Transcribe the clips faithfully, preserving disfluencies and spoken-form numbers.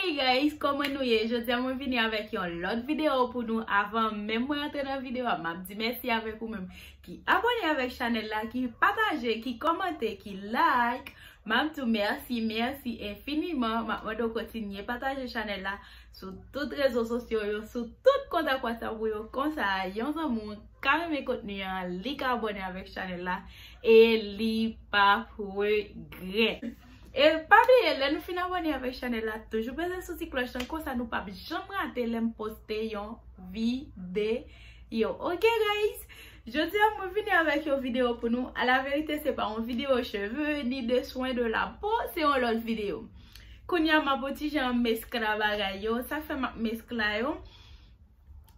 Hey guys, kòman nou ye? Jodi a mwen vini avèk yon lòt videyo pou nou. Avan menm mwen antre nan videyo a, m ap di mèsi avèk ou menm ki abòne avèk chanèl la, ki pataje, ki kòmante, ki like. M ap di w mèsi, mèsi enfiniman. M ap mande w kontinye pataje chanèl la sou tout rezo sosyo yo, sou tout kontak WhatsApp ou yo. Konsa, yon zanmi w ka renmen kontni an, li ka abòne avèk chanèl la e li p ap regrèt. E pa bliye, lè nou fin abòne avèk chanèl la, toujou peze sou ti klòch lan, konsa nou p ap janm rate lè m poste yon videyo. Ok, guys? Jodi a, mwen vini avèk yon videyo pou nou. A la verite, se pa yon videyo cheve, ni de swen de la po, se yon lòt videyo. Kounye a, m ap yon ti jan meskla bagay yo. Sa k fè m ap meskla yo?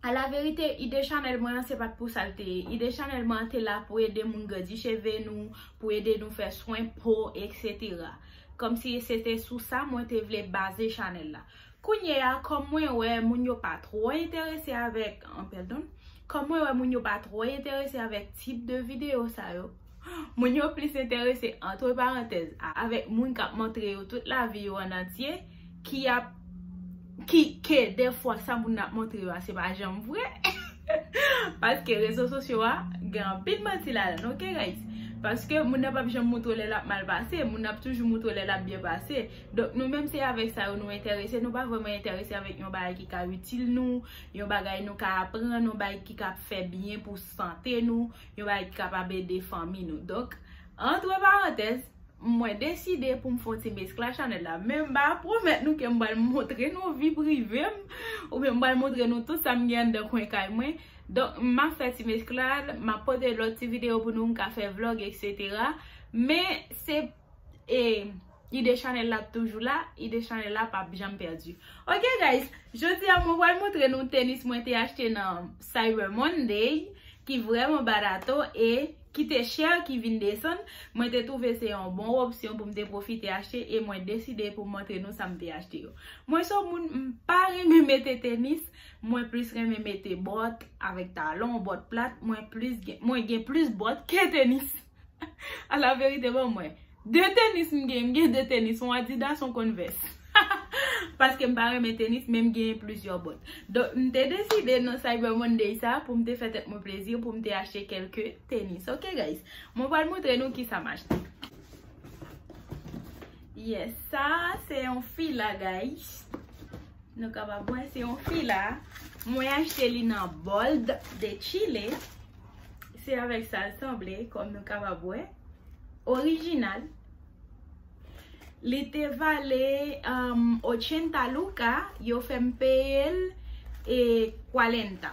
A la verite, ide chanèl mwen an se pa t pou sa l te ye. Ide chanèl mwen an te la pou ede moun grandi cheve nou, pou ede nou fè swen po, et cetera. Kòmsi se te sou sa mwen te vle baze chanèl la. Kounye a, kòm mwen wè moun yo pa twò enterese avèk, an, pèdon, kòm mwen wè moun yo pa twò enterese avèk tip de videyo sa yo, moun yo plis enterese, antre parantèz, a- avèk moun k ap montre yo tout lavi yo an antye, ki ap, ki, ke dèfwa sa moun nan ap montre yo a, se pa janm vre. Paske rezo sosyo a gen anpil manti ladan, ok, guys? Paske moun nan p ap janm montre w lè l ap mal pase, moun nan ap toujou montre w lè l ap byen pase. Donk, nou menm, se avèk sa yo nou enterese. Nou pa vrèman enterese avèk yon bagay ki ka itil nou, yon bagay nou ka aprann, yon bagay ki ka fè byen pou sante nou, yon bagay ki kapab ede fanmi nou. Donk, antre parantèz, mwen deside pou m fè yon ti meskla chanèl la. Men m pa pwomèt nou ke m pral montre nou vi prive m, oubyen m pral montre nou tout sa m gen anndan kwen kay mwen. Donk, m ap fè ti meskla, m ap pote lòt ti videyo pou nou, m ka fè vlòg, et cetera. Men, se, e, ide chanèl la ap toujou la, ide chanèl la p ap janm pèdi. Ok, guys, jodi a mwen pral montre nou tenis mwen te achte nan Cyber Monday, ki vrèman barato e ki te chè, ki vin desann. Mwen te twouve se yon bon opsyon pou m te pwofite achte e mwen deside pou m montre nou sa m te achte yo. Mwen se yon moun, m pa renmen mete tenis, mwen plis renmen mete bòt avèk talon, bòt plat, mwen plis gen, mwen gen plis bòt ke tenis. A la verite, ban mwen. De tenis m gen, m gen de tenis, yon Adidas, yon Converse. Paske m pa renmen tenis, men m gen plizyè bòt. Donk, m te deside nan Cyber Monday sa, pou m te fè tèt mwen plezi, pou m te achte kèlke tenis. Ok, guys? Mwen pral montre nou kisa m achte. Yes, sa, se yon fila, guys. Nou kapab wè, se yon fila. Mwen achte li nan Bold de Chile. Se avèk sa l sanble, kòm nou kapab wè. Orijinal. Li te vale, um, ochenta luka, yo fè m peye l, e, kwalenta.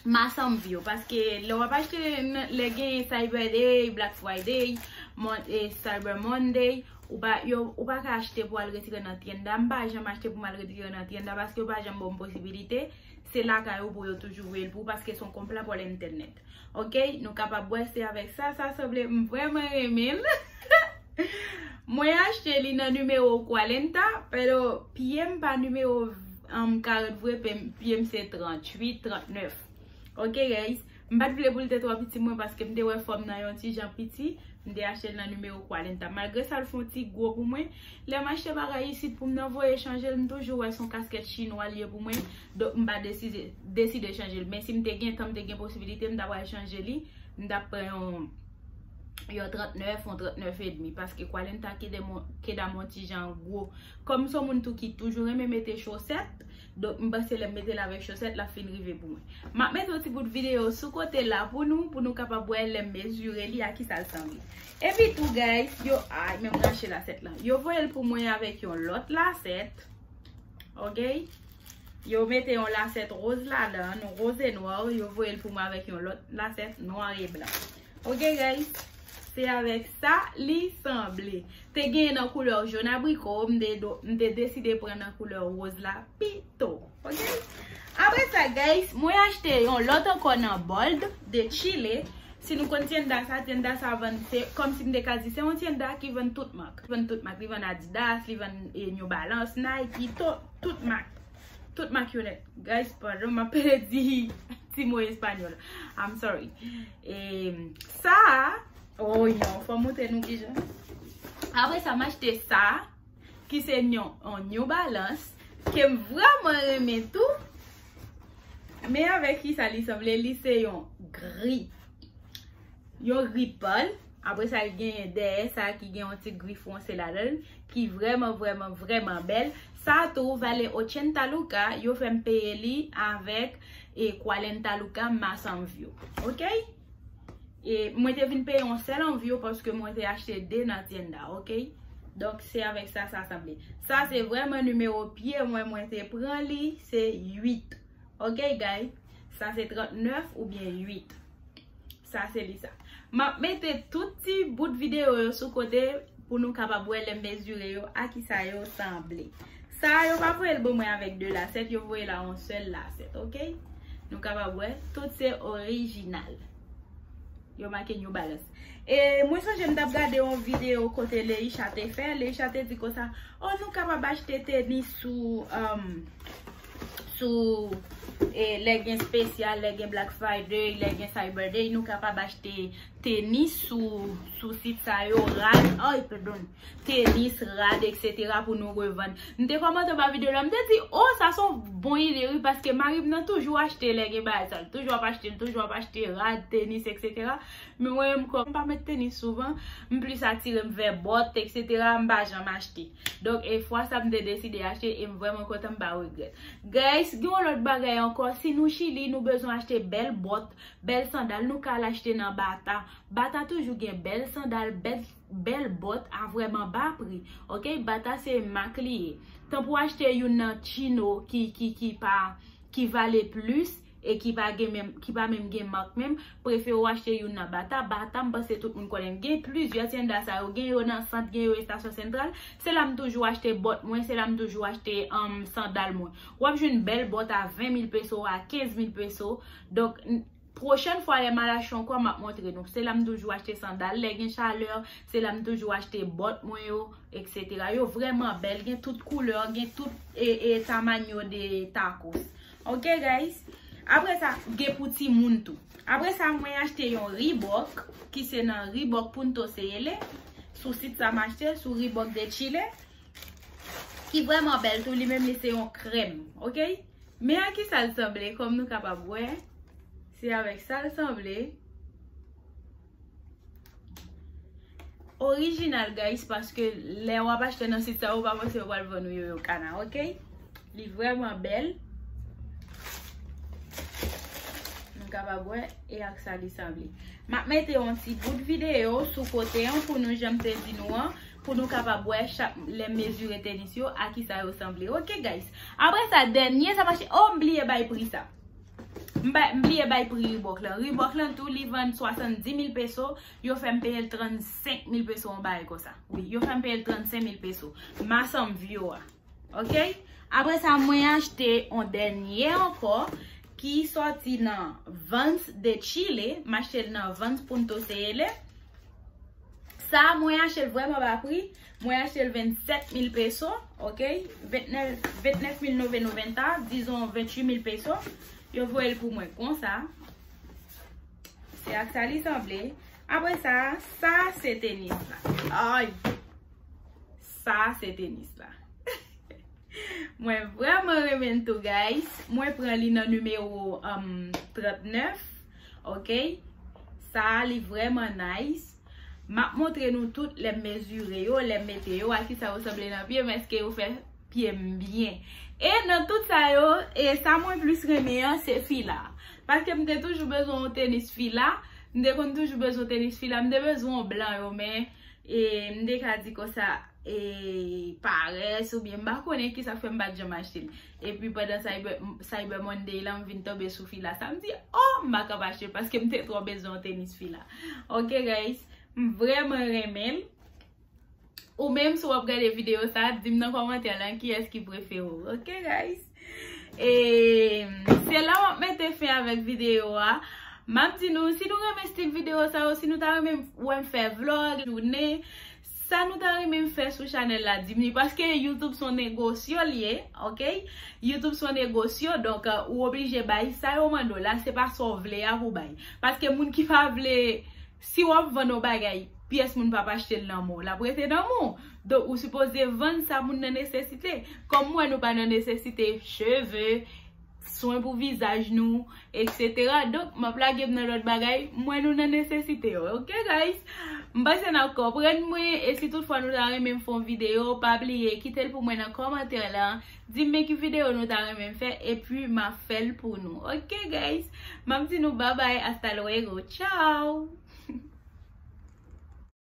Masanm vyo, paske lè w ap achte, lè gen Cyber Day, Black Friday, Mon- e, Cyber Monday, ou pa, yo, ou pa ka achte pou al retire nan tienda. M pa janm achte pou m al retire nan tienda, paske yo pa janm ban m posibilite. Se lakay ou pou yo toujou voye l pou ou, paske se yon konpla pou entènèt. Ok, nou kapab wè se avèk sa, sa sanble m vrèman renmen l. Mwen achte li nan nimewo kwalenta, pero pye m pa nimewo, um, karant vre, pye m, pye m se tranntuit, trannèf. Ok, guys, m pa t vle pou l te twò piti mwen paske m te wè fòm nan yon ti jan piti, m te achte l nan nimewo kwalenta. Malgre sa, l fè yon ti gwo pou mwen. Lè m achte bagay isit pou m nan voye chanje l, m toujou wè se yon kaskèt chinwa l ye pou mwen. Donk, m pa deside, deside chanje l. Men si m te gen tan, m te gen posibilite, m ta pral chanje li. M t ap pran yon, yon trannèf, yon trannèf edmi, paske kwalenta keda m, keda m yon ti jan gwo. Kòm m se yon moun tou ki toujou renmen mete chosèt, donk m panse lè m mete l avèk chosèt, l ap fin rive pou mwen. M ap mete yon ti bout videyo sou kote la pou nou, pou nou kapab wè lè m mezire li a kisa l sanble. Epi tou, guys, yo, ay, men m rache lasèt lan. Yo voye l pou mwen avèk yon lòt lasèt. Ok? Yo mete yon lasèt woz ladan, woz e nwa, yo voye l pou mwen avèk yon lòt lasèt nwa e blan. Ok, guys? Se avèk sa li sanble. Te genyen nan koulè jòn abriko, m te do- m te deside pran nan koulè woz la pito. Ok? Apre sa, guys, mwen achte yon lòt ankò nan Bold de Chile. Si nou konn tienda sa, tienda sa vann, se kòmsi m te ka di, se yon tienda ki vann tout mak. Li vann tout mak, li vann Adidas, li vann, e, New Balance, Nike, to- tout mak. Tout mak yo nèt. Guys, padon, m ap pede di ti mo espanyòl. I'm sorry. E, sa, oh non, fò m montre nou kijan. Apre sa, m achte sa. ki se yon, yon New Balance, ke m vrèman renmen tou. Men avèk kisa li sanble? Li se yon gri. Yon gri pal. Apre sa, li genyen dèyè sa ki gen yon ti gri fonse ladan l, ki vrèman, vrèman, vrèman bèl. Sa tou, valè ochenta luca, yo fè m peye li avèk e kwalenta luca, masanm vyo. Oke? E mwen te vin peye yon sèl anvyo paske mwen te achte de nan tienda, oke? Donk, se avèk sa, sa sanble. Sa, se vrèman nimewo pye mwen, mwen te pran li, se uit. Oke, guys? Sa, se trannèf oubyen uit. Sa, se li sa. M ap mete tout ti bout videyo yo sou kote pou nou kapab wè lè m mezire yo, a kisa yo sanble. Sa, yo pa voye l ban mwen avèk de lasèt, yo voye l a yon sèl lasèt, oke? Nou kapab wè, tout se orijinal. Yo make New Balance. E mwen sonje m t ap gade yon videyo kote Leisha te fè. Leisha te di konsa, oh, nou kapab achte tenis sou, um, sou, e, lè gen espesyal, lè gen Black Friday, lè gen Cyber Day, nou kapab achte tenis sou, sou sit sa yo, rad, ay, padon, tenis, rad, et cetera pou nou revann. M te kòmante anba videyo la, m te di, oh, sa se yon bon ide, wi, paske mari m nan toujou achte lè gen bagay sa, l toujou ap achte, l toujou ap achte rad, tenis, et cetera. Men mwen menm, kòm m pa met tenis souvan, m plis atire m vè bòt, et cetera, m pa janm achte. Donk, e fwa sa m te deside achte, e m vrèman kontan, m pa regrèt. Guys, gen yon lòt bagay ankò, si nou Chili, nou bezwen achte bèl bòt, bèl sandal, nou ka al achte nan Bata. Bata toujou gen bèl sandal, bèl, bèl bòt a vrèman ba pri. Oke, Bata se mak li ye. Tan pou achte youn nan Chino ki, ki, ki pa, ki vale plis e ki pa gen menm, ki pa menm gen mak menm, prefere w achte youn nan Bata. Bata, m panse tout moun konnen l. Gen plizyè tienda sa yo, gen yo nan sant, gen yo estasyon sentral. Se la m toujou achte bòt mwen, se la m toujou achte, um, sandal mwen. W ap jwenn bèl bòt a ven mil peso, a kenz mil peso. Donk, n-, pwochèn fwa lè m al achte ankò, m ap montre nou. Se la m toujou achte sandal. Lè gen chalè, se la m toujou achte bòt mwen yo, et cetera. Yo vrèman bèl, gen tout koulè, gen tout, e, e, tamaño de tacos. Oke, guys? Apre sa, gen pou timoun tou. Apre sa, mwen achte yon Reebok, ki se nan Reebok Punto C L, sou sit sa m achte, sou Reebok de Chile, ki vrèman bèl tou, li menm li se yon krèm, oke? Men a kisa l sanble, kòm nou kapab wè, se avèk sa l sanble. Orijinal, guys, paske lè w ap achte nan sit sa yo, pa panse yo pral vann ou yo, yo kana, oke? Li vrèman bèl. Nou kapab wè, e ak sa li sanble. M ap mete yon ti bout videyo sou kote an pou nou, jan m te di nou an, pou nou kapab wè chak lè m mezire tenis yo, a kisa yo sanble. Oke, guys. Apre sa, dènye sa mache. Oh, m bliye bay pri sa. M bay, m bliye bay pri Reebok lan. Reebok lan tou, li vann swasanndis mil peso. Yo fè m peye l trannsenk mil peso, yon bagay konsa. Wi, yo fè m peye l trannsenk mil peso. Masanm vyo a. Oke? Apre sa, mwen achte yon dènye ankò ki sòti nan Vans de Chile. M achte l nan Vans Punto C L. Sa, mwen achte l vrèman ba pri. Mwen achte l vennsèt mil peso, oke? Vennèf, vennèf mil nove noventa, dizon venntuit mil peso. Yo voye l pou mwen konsa. Se ak sa li sanble. Apre sa, sa se tenis la. Ay! Sa se tenis la. Mwen vrèman renmen l tou, guys. Mwen pran li nan nimewo, um, trannèf. Oke? Sa a, li vrèman nice. M ap montre nou tout lè m mezire yo, lè m mete yo, a kisa yo sanble nan pye m, èske yo fè pye m byen. E nan tout sa yo, e sa mwen plis renmen an, se fila. Paske m te toujou bezwen yon tenis fila. M te konn toujou bezwen tenis fila. M te bezwen yon blan yo, men, e, m te ka di konsa, e, parès oubyen m pa konnen kisa k fè m pa t janm achte l. Epi pandan Cyber, Cyber Monday la, m vin tonbe sou fila sa. M di, oh, m pa ka pa achte l paske m te twò bezwen yon tenis fila. Oke, guys, m vrèman renmen l. Ou menm, si w ap gade videyo sa, di m nan kòmantè lan kiyès ki prefere w. Oke, guys? E se la m ap mete fen avèk videyo a. M ap di nou, si nou renmen stil videyo sa yo, si nou ta renmen wè m fè vlog, jounen, sa nou ta renmen m fè sou chanèl la, di m li, paske YouTube se yon negosyo l ye, oke? YouTube se yon negosyo, donk, euh, ou oblije bay sa yo mande w la, se pa sa w vle a pou bay. Paske moun ki pa vle, si w ap vann yon bagay, pyès moun p ap achte l nan men w, l ap rete nan men w. Donk, ou sipoze vann sa moun nan nesesite. Kòm m wè nou pa nan nesesite cheve, swen pou vizaj nou, et cetera. Donk, m ap lage m nan lòt bagay, m wè nou nan nesesite yo, ok, guys? M panse n ap konprann mwen, e si toutfwa nou ta renmen m fè yon videyo, pa bliye kite l pou mwen nan kòmantè la, di m men ki videyo nou ta renmen m fè, epi m ap fè l pou nou, ok, guys? M ap di nou babay, hasta luego, tchao!